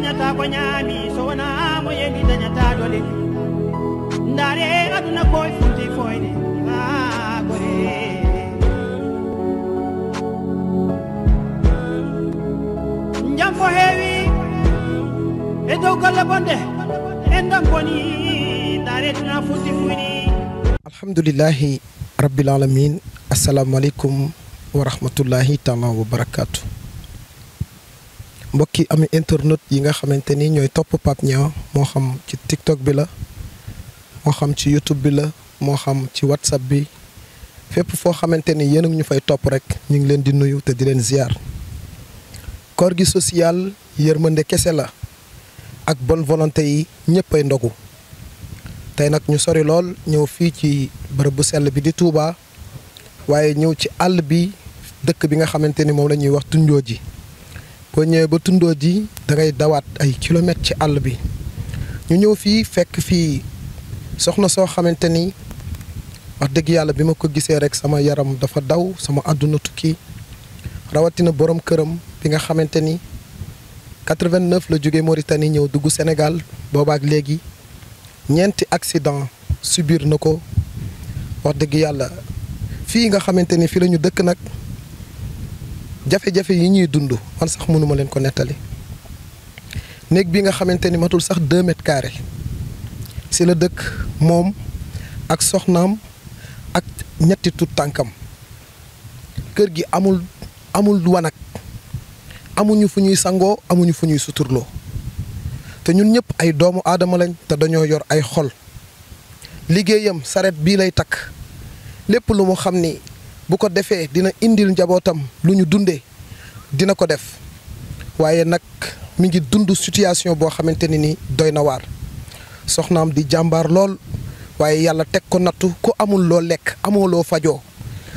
dañata ko ñaami so wona mo yendi dañata dole ndare aduna koy futi foyde gore jam ko heewi e dow golle bonde en dam boni ndare aduna futi fuyni alhamdulillahi rabbil alamin assalamu alaikum wa rahmatullahi taala wa barakatuh mbokki ami internet yi nga xamanteni ñoy top Pape Niang mo xam ci TikTok bi la mo xam ci YouTube bi la mo xam ci WhatsApp bi fépp fo xamanteni yéen ñu fay top rek ñu ngi leen di nuyu te di leen ziar koor gi social yërmande kese la ak bonne volonté yi ñeppay ndogu tay nak ñu sori lool ñëw fi ci bërëb bu sell bi di Touba waye ñëw ci àll bi dëkk bi nga xamanteni mom lañuy wax Tundooji boo ñëwee ba Tundooji da ngay dawaat ay kilomètres ci àll bi ñu ñëw fii fekk fii soxna soo xamante ni wax dëgg yàlla bi ma ko gisee rek sama yaram dafa daw sama àdduna tukki rawatina borom këram bi nga xamante ni 89 la jóge Mauritanie ñëw dugg Sénégal boobaak léegi ñeenti accident subir na ko wax dëgg yàlla fii nga xamante ni fii la ñu dëkk nag jafe-jafe yi ñuy dund man sax mënuma leen ko nettali néeg bi nga xamante ni matul sax 2 mètres carrés si la dëkk moom ak soxnaam ak ñetti tut tànkam kër gi amul wanag amuñu fu ñuy sangoo amuñu fu ñuy suturloo te ñun ñëpp ay doomu aadama lañ te dañoo yor ay xol liggéeyam saret bii lay takk lépp lu mu xam ni bu ko defee dina indil njabootam lu ñu dundee dina ko def waaye nag mi ngi dund situation boo xamante ni doy na waar soxnaam di jàmbaar lool waaye yàlla teg ko nattu ku amul loo lekk amoo loo fajoo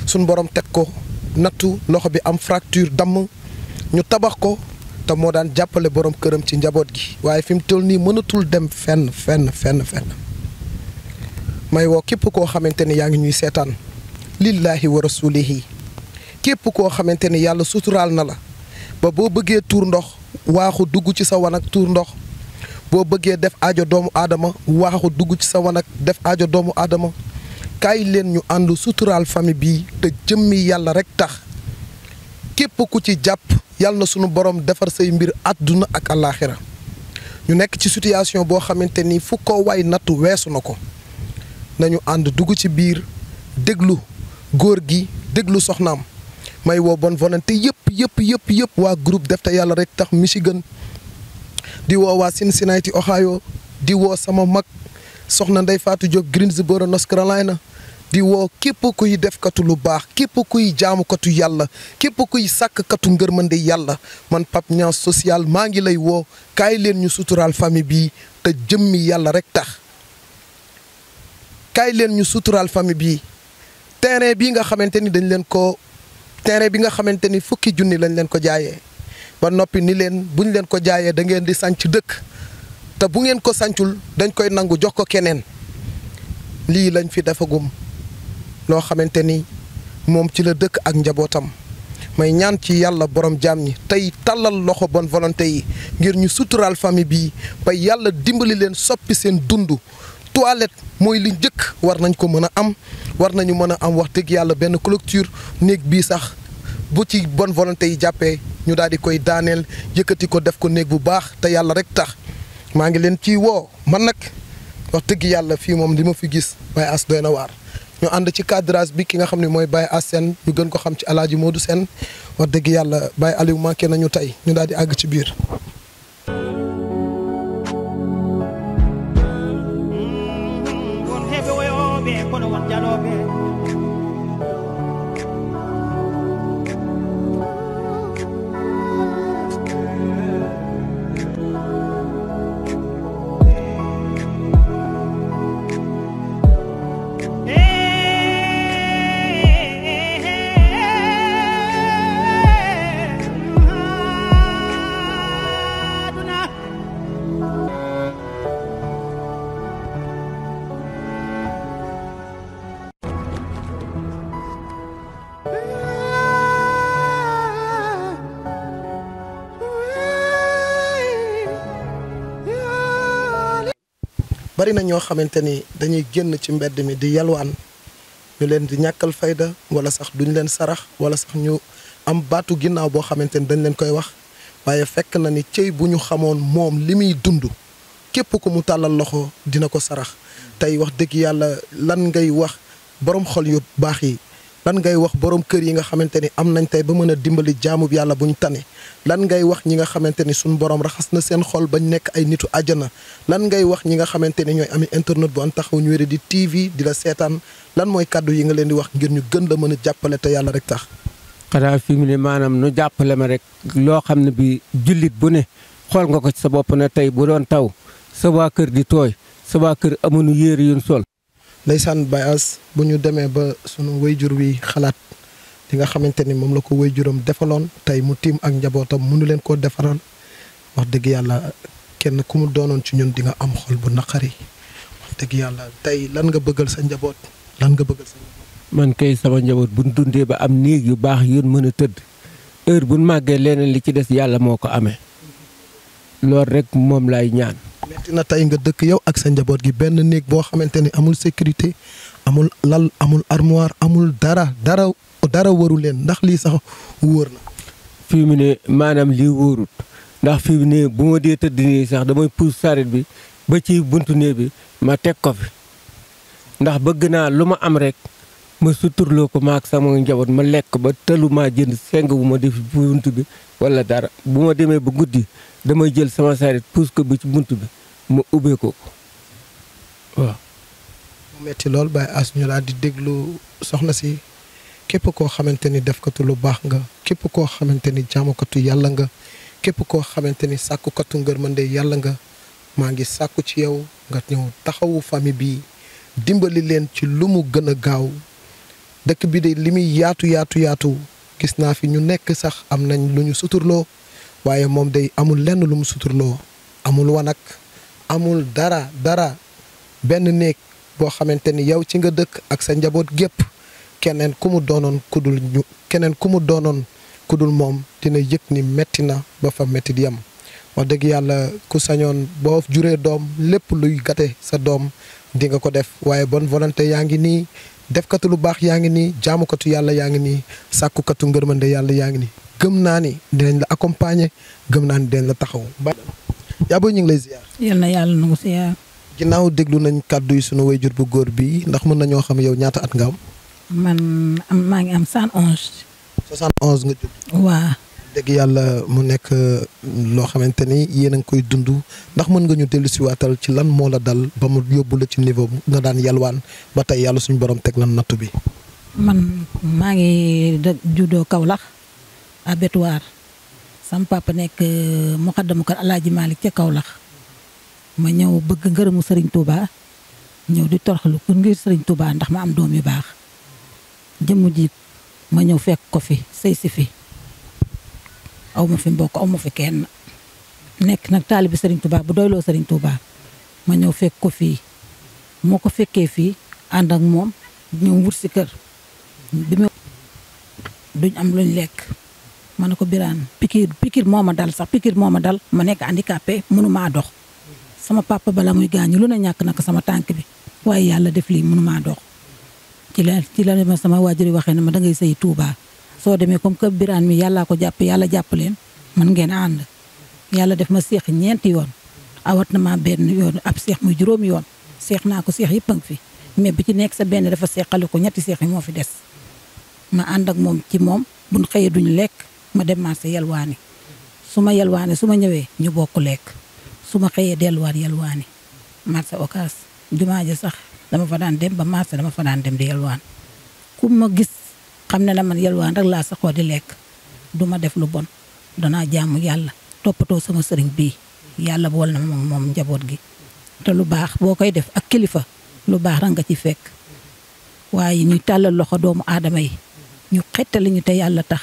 suñ borom teg ko nattu loxo bi am fracture damm ñu tabax ko te moo daan jàppale borom këram ci njaboot gi waaye fi mu toll nii mënatul dem fenn may woo képp koo xamante ni yaa ngi ñuy seetaan lillahi wa rasulihi képp koo xamante ni yàlla suturaal na la ba boo bëggee tuur ndox waaxu dugg ci sa wanag tuur ndox boo bëggee def aajo doomu aadama waaxu dugg ci sa wanag def aajo doomu aadama kaay leen ñu ànd suturaal famille bii te jëmmi yàlla rek tax képp ku ci jàpp yàlla na sunu borom defar say mbir àdduna ak àllaaxira ñu nekk ci situation boo xamante ni fu ko way nattu weesu na ko nañu ànd dugg ci biir déglu góor gi déglu soxnaam may woo bonne volonté yëpp waa groupe def te yàlla rek tax Michigan di woo waa Cincinnati Ohio di woo sama mag soxna Ndey Fatou Diop Greensboro North Carolina di woo képp kuy defkatu lu baax képp kuy jaamukatu yàlla képp kuy sàkkatu ngërmande yàlla man Pape Niang social maa ngi lay woo kaay leen ñu suturaal famille bii te jëmmi yàlla rek tax kaay leen ñu suturaal famille bii terrain bi nga xamante ni terrain bi nga xamante ni fukki junni lañ leen ko jaayee ba noppi ni leen buñ leen ko jaayee da ngeen di sanc dëkk te bu ngeen ko sancul dañ koy nangu jox ko keneen lii lañ fi defagum loo xamante ni moom ci la dëkk ak njabootam may ñaan ci yàlla borom jaam ñi tey tàllal loxo bonne volonté yi ngir ñu suturaal famille bii ba yàlla dimbali leen soppi seen dund toilette mooy li njëkk war nañ ko mën a am war nañu mën a am wax dëgg yàlla benn clôture néeg bii sax bu ci bonne volonté yi jàppee ñu daal di koy daaneel yëkkati ko def ko néeg bu baax te yàlla rek tax maa ngi leen ciy woo man nag wax dëgg yàlla fii moom li ma fi gis Baye Ass doy na waar ñu ànd ci cadrage bi ki nga xam ne mooy Baye Ass Sène ñu gën ko xam ci Alaaji Modou Sène wax dëgg yàlla Baye Aliou manqué nañu tey ñu daal di àgg ci biir kono won jaloɓe bari na ñoo xamante ni dañuy génn ci mbedd mi di yalwaan ñu leen di ñàkkal fayda wala sax duñ leen sarax wala sax ñu am baatu ginnaaw boo xamante ni dañ leen koy wax waaye fekk na ni cëy bu ñu xamoon moom li muy dund képp ku mu tàllal loxo dina ko sarax tey wax dëgg yàlla lan ngay wax borom xol yu baax yi lan ngay wax borom kër yi nga xamante ni am nañ tey ba mën a dimbali jaamub yàlla buñ tane lan ngay wax ñi nga xamante ni suñu borom raxas na seen xol bañ nekk ay nitu àjjana lan ngay wax ñi nga xamante ni ñooy ami internet bu an taxaw ñu wéri di TV di la seetaan lan mooy kàddu yi nga leen di wax ngir ñu gën la mën a jàppale te yàlla rek tax. xanaa fi mu ne maanaam nu jàppale ma rek loo xam ne bi jullit bu ne xool nga ko ci sa bopp ne tey bu doon taw sa waa kër di tooy sa waa kër amuñu yére yuñ sol. ndeysaan Baye Ass bu ñu demee ba sunu wayjur wi xalaat li nga xamante ni moom la ko wayjuram defaloon tey mu tiim ak njabootam mënu leen koo defaral wax dëgg yàlla kenn ku mu doonoon ci ñun di nga am xol bu naqari wax dëgg yàlla tey lan nga bëggal sa njaboot lan nga bëggal sa njaboot. man kay sama njaboot buñ dundee ba am néeg yu baax yun mën a tëdd heure buñ màggee leneen li ci des yàlla moo ko amee loolu rek moom laay ñaan. metti na tey nga dëkk yow ak sa njaboot gi benn néeg boo xamante ni amul sécurité amul lal amul armoire amul dara waru leen ndax lii sax wóor na. fii mu ne maanaam lii wóorut ndax fii mu ne bu ma dee tëdd nii sax damay puus saret bi ba ci buntu néeg bi ma teg ko fi ndax bëgg naa lu ma am rek ma suturloo ko maak sama njaboot ma lekk ba tëlu maa jënd seng bu ma def buntu bi wala dara bu ma demee ba guddi damay jël sama saret puus ko ba ci buntu bi ma ubbee ko waaw. mu metti lool Baye Ass ñu daal di déglu soxna si képp koo xamante ni defkatu lu baax nga képp koo xamante ni jaamukatu yàlla nga képp koo xamante ni sàkkukatu ngërmande yàlla nga maa ngi sàkku ci yow nga ñëw taxawu famille bi dimbali leen ci lu mu gën a gaaw dëkk bi de li muy yaatu gis naa fi ñu nekk sax am nañ lu ñu suturloo waaye moom day amul lenn lu mu suturloo amul wanag amul dara benn néeg boo xamante ni yow ci nga dëkk ak sa njaboot gépp keneen ku mu doonoon ku dul moom dina yëg ni metti na ba fa metti di yem wax dëgg yàlla ku sañoon boo juree doom lépp luy gate sa doom di nga ko def waaye bonne volonté yaa ngi nii defkatu lu baax yaa ngi nii jaamukatu yàlla yaa ngi nii sàkkukatu ngërmande yàlla yaa ngi nii gëm naa ni dinañ la accompagner gëm naa ni dinañ la taxaw. yaa booy ñu ngi lay ziar. yal na yàlla nangu ziar. ginnaaw déglu nañ kàddu yi sunu wayjur bu góor bi ndax mën nañoo xam yow ñaata at nga am. man maa ngi am 111. 71 nga judd. waaw. dëgg yàlla mu nekk loo xamante ni yéen a ngi koy dund ndax mën nga ñu dellu si waatal ci lan moo la dal ba mu yóbbu la ci niveau nga daan yalwaan ba tey yàlla suñu borom teg lan nattu bi. man maa ngi juddoo Kaolack à Bétoir sam papa nekk muqaddamu kër Alaaji Malick ca Kaolack ma ñëw bëgg ngërëmu Serigne Touba ñëw di toroxlu pour ngir Serigne Touba ndax ma am doom yu baax jëmm ji ma ñëw fekk ko fi sëy si fi aw ma fi mbokk aw ma fi kenn nekk nag taalibi Serigne Touba bu doyloo Serigne Touba ma ñëw fekk ko fii moo ko fekkee fii ànd ak moom ñëw wut si kër bi ma duñ am luñ lekk ma ne ko Birane pikir moo ma dal ma nekk handicapé mënumaa dox sama papa bala muy gaañu lu ne ñàkk na ko sama tànk bi waaye yàlla def lii mënumaa dox ci la ma sama waajur yi waxee ne ma dangay sëy Touba soo demee comme que Birane mi yàllaa ko jàpp yàlla jàpp leen man ngeen ànd yàlla def ma seex ñeenti yoon awat na ma benn yoon ab seex muy juróomi yoon seex naa ko seex yëpp a ngi fi mais bi ci nekk sa benn dafa seexale ko ñetti seex yi moo fi des ma ànd ak moom ci moom buñ xëyee duñu lekk ma dem marché yalwaani su ma yalwaani su ma ñëwee ñu bokk lekk su ma xëyee delluwaat yalwaani marché Ocass jumaa ja sax dama fa daan dem ba marché dama fa daan dem di yalwaan ku ma gis xam ne na man yalwaan rek laa saxoo di lekk du ma def lu bon danaa jaamu yàlla toppatoo sama sëriñ bii yàlla bool na moom njaboot gi te lu baax boo koy def ak kilifa lu baax rek nga ci fekk waaye ñuy tàllal loxo doomu aadama yi ñu xettali ñu te yàlla tax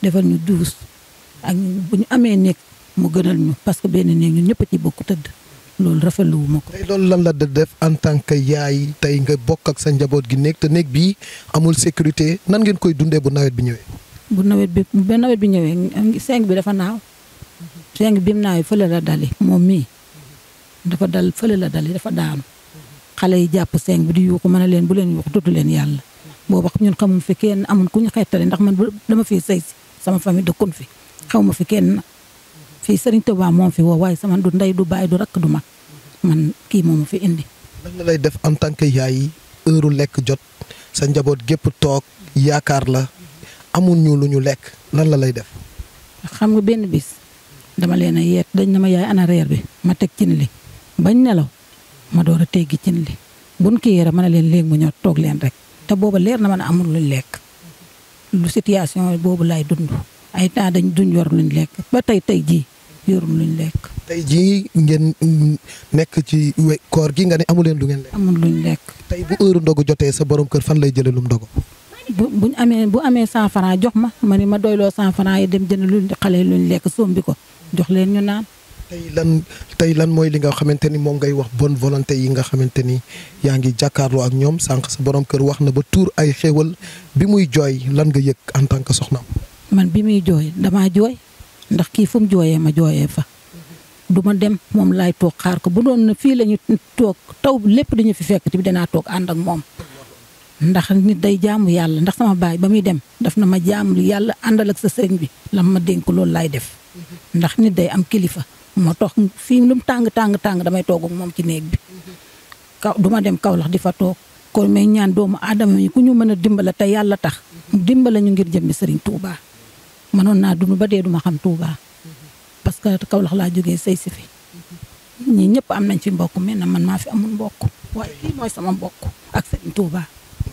defal ñu duus ak bu ñu amee néeg mu gënal ñu parce que benn néeg ñun ñëpp a ci bokk tëdd loolu rafetlu wu ma ko. tey loolu lan la def en tant que yaay tey nga bokk ak sa njaboot gi néeg te néeg bii amul sécurité nan ngeen koy dundee bu nawet bi ñëwee. bu nawet bi ñëwee seng bi dafa naaw seng bi mu naawee fële la dali moom mii dafa dal fële la dali dafa daanu xale yi jàpp seng bi di yuuxu mën a leen bu leen yuuxu tudd leen yàlla booba ñun xamuñ fi kenn amul ku ñu xettale ndax man dama fi sëy si sama famille dëkkun fi xaw ma fi kenn fii Serigne Touba moom fi woo waaye sama du ndey du baay du rakk du mag man kii moomu fi indi. lan la lay def en tant que yaay heure lekk jot sa njaboot gépp toog yaakaar la amul ñu lu ñu lekk lan la lay def. xam nga benn bis dama leen a yeet dañ na ma yaay ana reer bi ma teg cin li bañ nelaw ma door a teggi cin li buñ kii yére ma ne leen léegi mu ñëw toog leen rek te booba leer na ma ne amul luñ lekk lu situation boobu laay dund ay temps duñ yor luñ lekk ba tey jii yorum luñ lekk. tey jii ngeen nekk ci koor gi nga ne amu leen lu ngeen lekk. amul luñ lekk. tey bu heure ndogu jotee sa borom kër fan lay jëlee lum ndogu. bu amee 100 francs jox ma ni ma doyloo 100 francs yi dem jënd luñ xale luñ lekk sombi ko jox leen ñu naan. tey lan mooy li nga xamante ni moom ngay wax bonne volonté yi nga xamante ni yaa ngi jàkkaarloo ak ñoom sànq sa borom kër wax na ba tuur ay xéewal bi muy jooy lan nga yëg en tant que soxnaam. man bi muy jooy damaa jooy ndax kii fu mu jooyee ma jooyee fa du ma dem moom laay toog xaar ko bu doon na fii la ñu toog taw lépp dañu fi fekk bi danaa toog ànd ak moom. ndax nit day jaamu yàlla ndax sama baay ba muy dem daf na ma jaamu yàlla àndal ak sa sëriñ bi lam ma dénk loolu laay def ndax nit day am kilifa moo tax fii lu mu tàng damay toog ak moom ci néeg bi du ma dem Kaolack di fa toog kon may ñaan doomu aadama yi ku ñu mën a dimbala te yàlla tax dimbala ñu ngir jëmmi sëriñ Touba mënoon naa dund ba dee duma xam Touba parce que Kaolack laa jógee sëy si fi ñii ñëpp am nañ fi mbokk mais na man maa fi amul mbokk waaye kii mooy sama mbokk ak sëriñ Touba.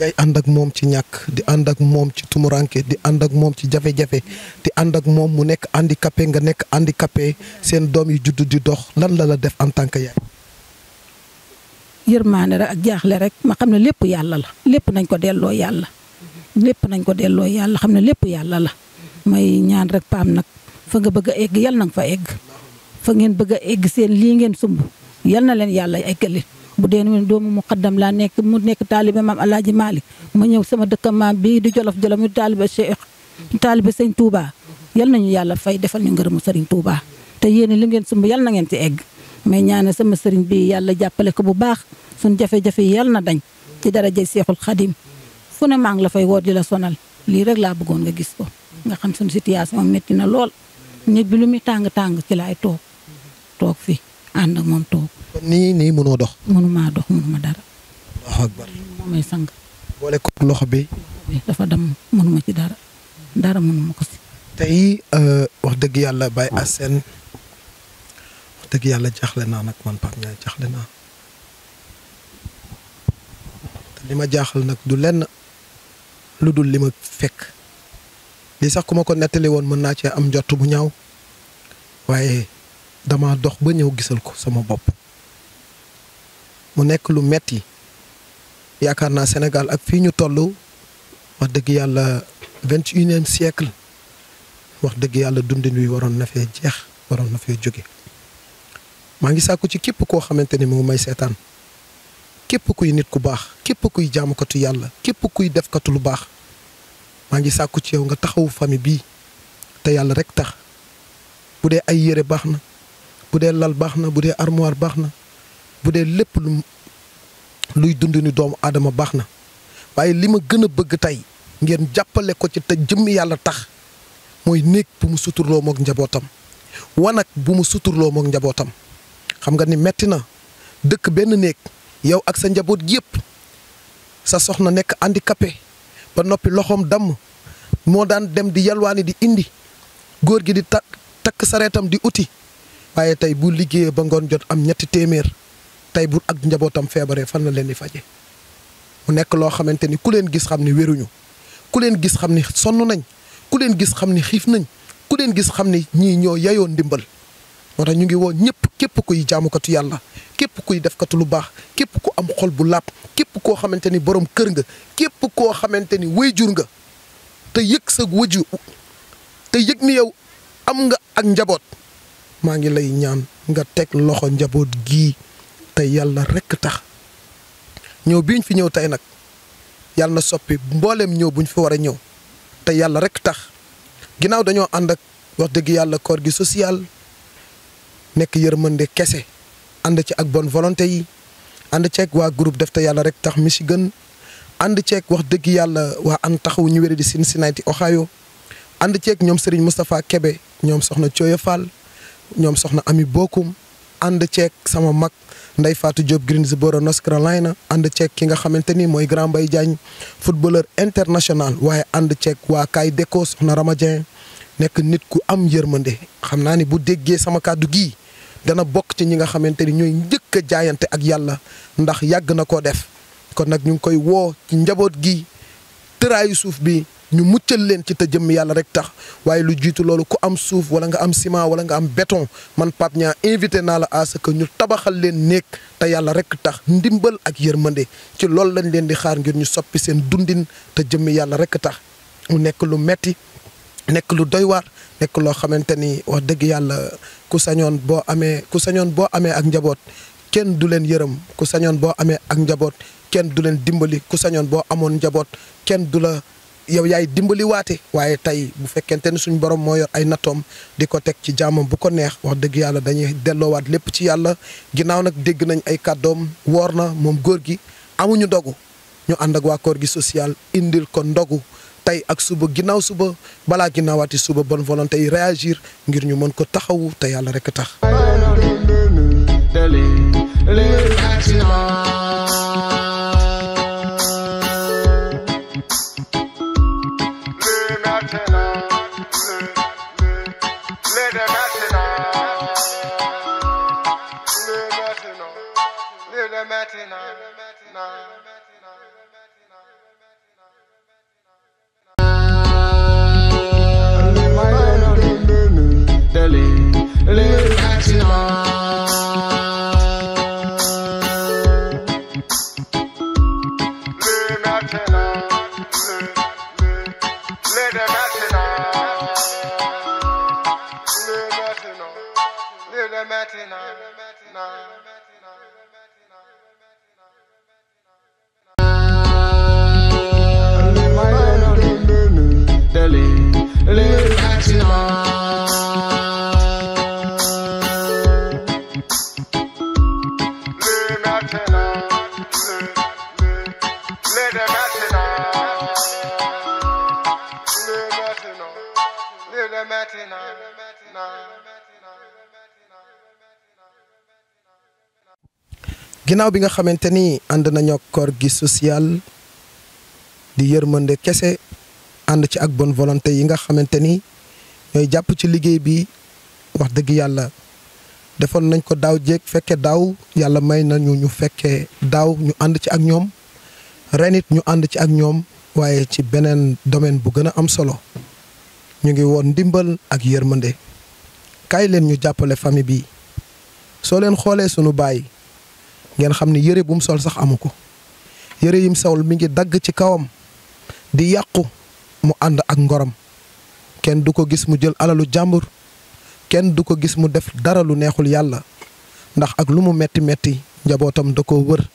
ngay ànd ak moom ci ñàkk di ànd ak moom ci tumuranke di ànd ak moom ci jafe-jafe di ànd ak moom mu nekk handicapé nga nekk handicapé seen doom yi juddu di dox lan la def en tant que yaay. yërmaane rek ak jaaxle rek ma xam ne lépp yàlla la lépp nañ ko delloo yàlla lépp nañ ko delloo yàlla xam ne lépp yàlla la may ñaan rek paam nag fa nga bëgg a egg yal na nga fa egg fa ngeen bëgg a egg seen lii ngeen sumb yal na leen yàlla eggali. bu dee doomu muqaddam laa nekk mu nekk taalibe maam Alaaji Malick ma ñëw sama dëkk maam bii di jolof mu taalibe Cheikh taalibe sëñ Touba yal nañu yàlla fay defal ñu ngërëmu sëriñ Touba te yéen li ngeen sumb yal na ngeen ci egg mais ñaane sama sëriñ bi yàlla jàppale ko bu baax suñ jafe-jafe yal na dañ ci darajay Seexul Xadim fu ne maa ngi la fay woo di la sonal lii rek laa bëggoon nga gis ko nga xam suñu situation métti na lool nit bi lu muy tàng ci laay toog fi ànd ak moom toog. kon nii mënoo dox. mënumaa dox mënuma dara. Allahu akbar. moo may sang. boole ko loxo bi. dafa dem mënuma ci dara mënuma ko si. tey wax dëgg yàlla Baye Assène wax dëgg yàlla jaaxle naa nag man Pape Ndiaye jaaxle naa te li ma jaaxal nag du lenn lu dul li ma fekk lii sax ku ma ko nettali woon mën naa cee am njott bu ñaaw waaye dama dox ba ñëw gisal ko sama bopp mu nekk lu metti yaakaar naa Sénégal ak fii ñu toll wax dëgg yàlla 21e siècle wax dëgg yàlla dundin wi waroon na fee jeex waroon na fee jóge maa ngi sàkku ci képp koo xamante ni mu may seetaan képp kuy nit ku baax képp kuy jaamukatu yàlla képp kuy defkatu lu baax maa ngi sàkku ci yow nga taxawu famille bii te yàlla rek tax bu dee ay yére baax na bu dee lal baax na bu dee armoire baax na bu dee lépp luy dund ni doomu aadama baax na waaye li ma gën a bëgg tey ngeen jàppale ko ci te jëmmi yàlla tax mooy néeg bu mu suturloo mook njabootam wanag bu mu suturloo mook njabootam xam nga ni metti na dëkk benn néeg yow ak sa njaboot yépp sa soxna nekk handicapé ba noppi loxoom damm moo daan dem di yalwaani di indi góor gi di takk sareetam di uti waaye tey bu liggéeyee ba ngoon jot am 2 téeméer tey bu ak njabootam feebaree fan la leen di faje mu nekk loo xamante ni ku leen gis xam ni wéruñu ku leen gis xam ni sonn nañ ku leen gis xam ni xiif nañ ku leen gis xam ni ñii ñoo yayoo ndimbal moo tax ñu ngi woo ñëpp képp kuy jaamukatu yàlla képp kuy defkatu lu baax képp ku am xol bu làpp képp koo xamante ni borom kër nga képp koo xamante ni wayjur nga te yëg sa wëju te yëg ni yow am nga ak njaboot maa ngi lay ñaan nga teg loxo njaboot gii te yàlla rekk tax ñëw biñ fi ñëw tey nag yàlla na soppi mbooleem ñëw buñ fi war a ñëw te yàlla rekk tax ginnaaw dañoo ànd ak wax dëgg yàlla koor gi social nekk yërmande kese ànd ci ak bonne volonté yi ànd ceeg waa groupe def te yàlla rek tax Michigan ànd ceeg wax dëgg yàlla waa an taxawu ñu wéri di Cincinnati Ohio ànd ceeg ñoom Serigne Moustapha Kebe ñoom soxna Thioye Fall ñoom soxna Ami Bokum ànd ceeg sama mag Ndeye Fatou Diop Greensboro North Carolina ànd ceeg ki nga xamante ni mooy Grand Mbaye Diagne footballeur international waaye ànd ceeg waa Kay Deko soxna Ramadien nekk nit ku am yërmande xam naa ni bu déggee sama kàddu gii dana bokk ci ñi nga xamante ni ñooy njëkk a jaayante ak yàlla ndax yàgg na koo def kon nag ñu ngi koy woo ci njaboot gi tëraayu suuf bi ñu muccal leen ci te jëmm yàlla rek tax waaye lu jiitu loolu ku am suuf wala nga am ciment wala nga am béton man Pape Niang invité naa la à ce que ñu tabaxal leen néeg te yàlla rek tax ndimbal ak yërmande ci loolu lañ leen di xaar ngir ñu soppi seen dundin te jëmm yàlla rek tax mu nekk lu metti nekk lu doy waar nekk loo xamante ni wax dëgg yàlla ku sañoon boo amee ak njaboot kenn du leen yërëm ku sañoon boo amee ak njaboot kenn du leen dimbali ku sañoon boo amoon njaboot kenn du la yow yaay dimbali waate waaye tey bu fekkente ni suñ borom moo yor ay nattoom di ko teg ci jaamam bu ko neex wax dëgg yàlla dañuy delloowaat lépp ci yàlla ginnaaw nag dégg nañ ay kàddoom woor na moom góor gi amuñu ndogu ñu ànd ak waa koor gi social indil ko ndogu tey ak suba ginnaaw suba balaa ginnaawaati suba bonne volonté yi réagir ngir ñu mën ko taxawu te yàlla rek tax. ginnaaw bi nga xamante ni ànd nañoo koor gi social di yërmande kese ànd ci ak bonne volonté yi nga xamante ni ñooy jàpp ci liggéey bi wax dëgg yàlla defoon nañ ko daaw jéeg fekke daaw yàlla may nañu ñu fekkee daaw ñu ànd ci ak ñoom ren it ñu ànd ci ak ñoom waaye ci beneen domaine bu gën a am solo ñu ngi woon ndimbal ak yërmande kaay leen ñu jàppale famille bi soo leen xoolee sunu baay ngeen xam ni yëre bu mu sol sax amu ko yëre yim sol mi ngi dagg ci kawam di yàqu mu ànd ak ngoram kenn du ko gis mu jël alalu jàmbur kenn du ko gis mu def dara lu neexul yàlla ndax ak lu mu metti metti njabootam da ko wër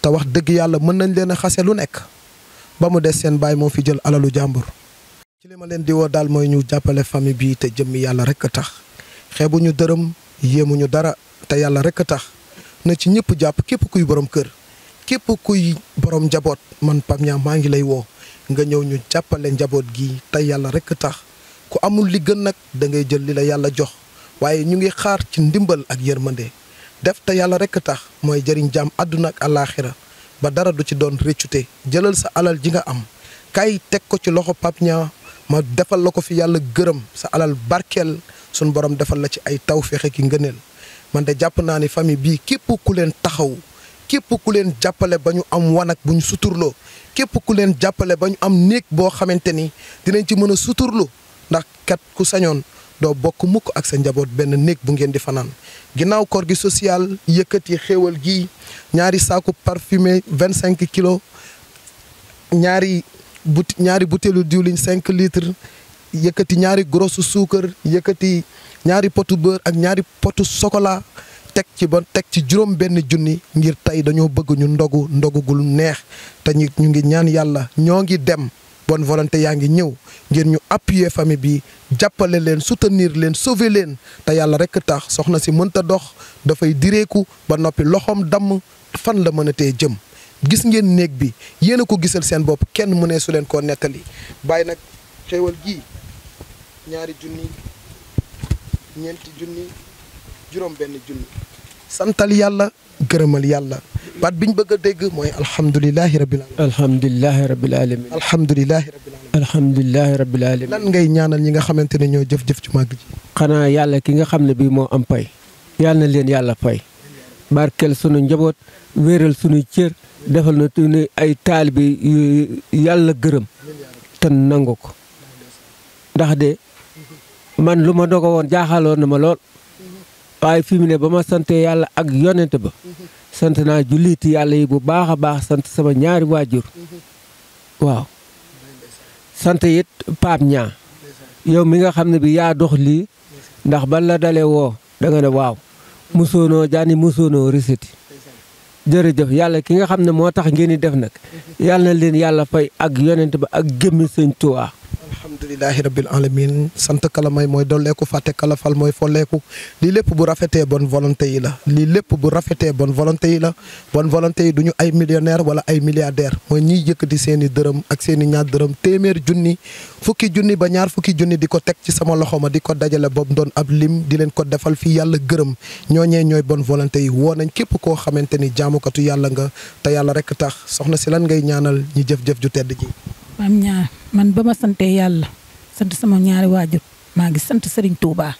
te wax dëgg yàlla mën nañ leen a xase lu nekk ba mu des seen baay moo fi jël alalu jàmbur. ci li ma leen di woo daal mooy ñu jàppale famille bi te jëmmi yàlla rek a tax xeebuñu dërëm yéemuñu dara te yàlla rek a tax na ci ñëpp jàpp képp kuy borom kër képp kuy borom njaboot man Pape Niang maa ngi lay woo nga ñëw ñu jàppale njaboot gi te yàlla rek a tax ku amul li gën nag da ngay jël li la yàlla jox waaye ñu ngi xaar ci ndimbal ak yërmande def te yàlla rek a tax mooy jëriñ jaam àdduna ak àllaaxira ba dara du ci doon réccute jëlal sa alal ji nga am kay teg ko ci loxo Pape Niang ma defal la ko fi yàlla gërëm sa alal barkeel suñ borom defal la ci ay tawféex ki ngëneel man de jàpp naa ni famille bii képp ku leen taxaw képp ku leen jàppale ba ñu am wanag bu ñu suturloo képp ku leen jàppale ba ñu am néeg boo xamante ni dinañ ci mën a suturlu ndax kat ku sañoon doo bokk mukk ak sa njaboot benn néeg bu ngeen di fanaan ginnaaw koor gi social yëkkati xéewal gi ñaari saaku parfumé 25 kilos ñaari butéelu diwliñ 5 litres yëkkati ñaari grosse suukar yëkkati ñaari potu beurre ak ñaari potu chocolat teg ci juróom benn junni ngir tey dañoo bëgg ñu ndogugul neex te ñu ngi ñaan yàlla ñoo ngi dem bonne volonté yaa ngi ñëw ngeen ñu appuyer famille bi jàppale leen soutenir leen sauver leen te yàlla rek tax soxna si mënta dox dafay direeku ba noppi loxoom damm fan la mën a tee jëm gis ngeen néeg bi yéen a ko gisal seen bopp kenn mënee su leen koo nettali bàyyi nag xéewal gii 2 junni 4 junni juróom benn junni santal yàlla gërëmal yàlla baat biñ bëgg a dégg mooy alhamdulilahi rabbil alamin alhamdulilahi rabbil alamin alhamdulilahi rabbil alamin alhamdulilahi rabbil alamin lan ngay ñaanal ñi nga xamante ne ñoo jëf-jëf ci màgg ji xanaa yàlla ki nga xam ne bii moo am pay yàlla na leen yàlla fay barkeel sunu njaboot wéeral sunu cër defal na tu ay taalibe yu yàlla gërëm te nangu ko ndax de man lu ma dogo woon jaaxaloon na ma lool waaye fi mu ne ba ma sante yàlla ak yonent ba sant naa julliti yàlla yi bu baax a baax sant sama ñaari waajur waaw sant it Pape Niang yow mi nga xam ne bi yaa dox lii ndax ban la dalee woo da nga ne waaw musoonoo jaani musoonoo risiti jërëjëf yàlla ki nga xam ne moo tax ngeen di def nag yàlla na leen yàlla fay ak yonent ba ak gémmi sëñ Tuubaa alhamdulilahi rabbil alamin sant kala may mooy dolleeku fàtte kala fal mooy folleeku lii lépp bu rafetee bonne volonté yi la lii lépp bu rafetee bonne volonté yi la bonne volonté yi du ñu ay millionnaire wala ay milliardaire mooy ñiy yëkkati seen i dërëm ak seen i ñaar dërëm téeméer junni fukki junni ba ñaar fukki junni di ko teg ci sama loxo ma di ko dajale boobu doon ab lim di leen ko defal fii yàlla gërëm ñooñee ñooy bonne volonté yi woo nañ képp koo xamante ni jaamukatu yàlla nga te yàlla rek tax soxna si lan ngay ñaanal ñi jëf-jëf ju tedd ji Pape Niang man ba ma sante yàlla sant sama ñaari waajur maa ngi sant Serigne Touba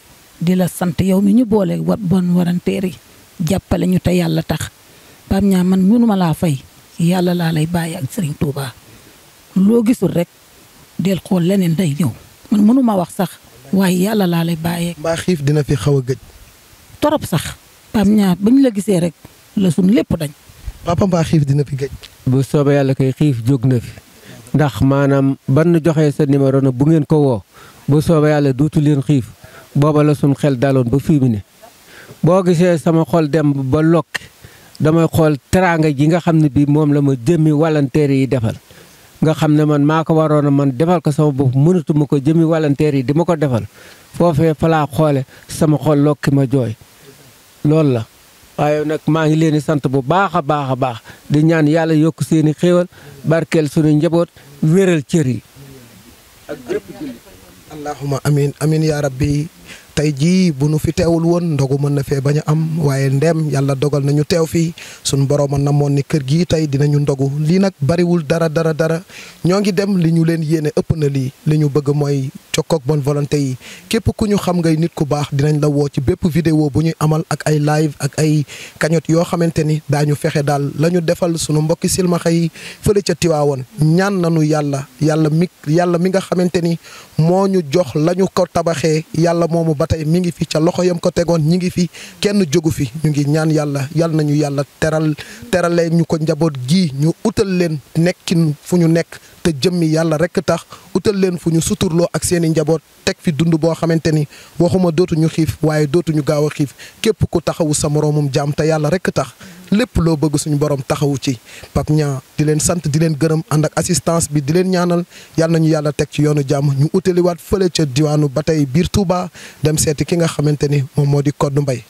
di la sant yow mi ñu boole bonne volonté yi jàppale ñu te yàlla tax Pape Niang man mënuma laa fay yàlla laa lay bàyyi ak Serigne Touba loo gisul rek del xool leneen day ñëw man mënuma wax sax waaye yàlla laa lay bàyyee. mbaa xiif dina fi xaw a gëj. torop sax Pape Niang ba ñu la gisee rek la suñ lépp dañ. papa mbaa xiif dina fi gëj. bu soobee yàlla koy xiif jóg na fi ndax maanaam ban joxee sa numéro na bu ngeen ko woo bu soobee yàlla duutu leen xiif booba la suñ xel daloon ba fii mu ne boo gisee sama xol dem ba lokki damay xool teraanga ji nga xam ne bii moom la ma jëmmi volontaire yi defal nga xam ne man maa ko waroon a man defal ko sama bopp mënatuma ko jëmmi volontaire yi di ma ko defal foofee fa laa xoole sama xol lokki ma jooy loolu la. waaye nag maa ngi leen di sant bu baax a baax a baax di ñaan yàlla yokk seeni xéewal barkeel suñu njaboot wéral cër yi ak bépp jullit. allahuma amin amin yaa rabbi tey jii bu nu fi teewul woon ndogu mën na fee bañ a am waaye ndem yàlla dogal nañu teew fii suñ borom a namoon ni kër gii tey dinañu ndogu lii nag bariwul dara ñoo ngi dem li ñu leen yéene ëpp na lii li ñu bëgg mooy jokkoog bonne volonté yi képp ku ñu xam ngay nit ku baax dinañ la woo ci bépp vidéo bu ñuy amal ak ay live ak ay cagnotte yoo xamante ni daañu fexe daal la ñu defal sunu mbokki silmaxa yi fële ca Tiwaawoon ñaan nañu yàlla mi nga xamante ni moo ñu jox la ñu ko tabaxee yàlla moomu ba tey mi ngi fi ca loxo yam ko tegoon ñi ngi fi kenn jógu fi ñu ngi ñaan yàlla nañu yàlla terale ñu ko njaboot gii ñu utal leen nekkin fu ñu nekk te jëmmi yàlla rek tax utal leen fu ñu suturloo ak seeni njaboot teg fi dund boo xamante ni waxuma dootuñu xiif waaye dootuñu gaaw a xiif képp ku taxawu sa moroomum jaam te yàlla rek tax lépp loo bëgg suñu borom taxawu ci Pape Niang di leen sant di leen gërëm ànd ak assistance bi di leen ñaanal yàlla nañu yàlla teg ci yoonu jàmm ñu utaliwaat fële ca diwaanu ba tey biir Touba dem seeti ki nga xamante ni moom moo di Codou Mbaye